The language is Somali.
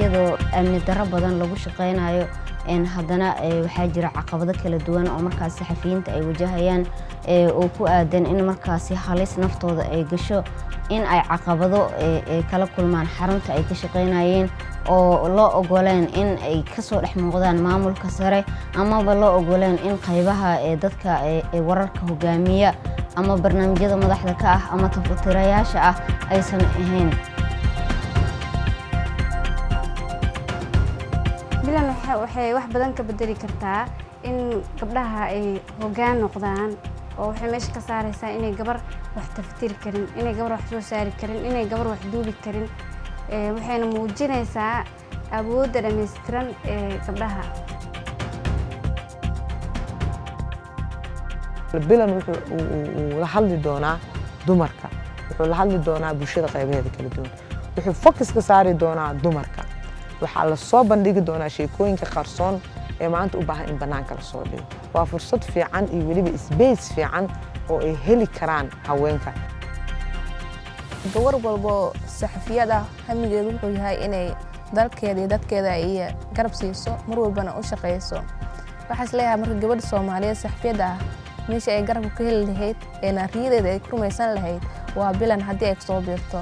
Iyadoo amni darro badan lagu shaqeynayo, haddana waxaa jira caqabado kala duwan oo markaas saxafiyiinta ay wajahayaan, oo ku aadan in markaasi halis naftooda ay gasho, in ay caqabado kala kulmaan xarunta ay ka shaqeynayeen, oo loo ogoleen in ay kasoo dhex muuqdaan maamulka sare, amaba loo ogoleen in qaybaha dadka wararka hogaamiya ama barnaamijyada madaxda ka ah ama tafatirayaasha ah aysan ahayn. Bilan waxay wax badan ka bedeli kartaa in gabdhaha ay hoggaan noqdaan, oo waxay meesha ka saaraysaa inay gabar wax tafatiri karin, inay gabar wax soo saari karin, inay gabar wax duubi karin. Waxayna muujinaysaa awoodda dhammaystiran ee gabdhaha. Bilan wuxuu uu la hadli doonaa dumarka, wuxuu la hadli doonaa bulshada qaybaheeda kala duwan, wuxuu focus ka saari doonaa dumarka. Waxaa la soo bandhigi doonaa sheekooyinka qarsoon ee maanta u baahan in bannaanka lasoo dhigo. Waa fursad fiican iyo weliba space fiican oo ay heli karaan haweenka. Gabar walbo saxafiyad ah hamigeedu wuxuu yahay inay dalkeeda iyo dadkeeda ay garab siiso, mar walbana u shaqeyso. Waxaa is leeyahay, marka gabadha Soomaaliyeed saxafiyadda ah meesha ay garabka ka heli lahayd eena riyadeeda ay ku rumaysan lahayd waa Bilan haddii ay kusoo biirto.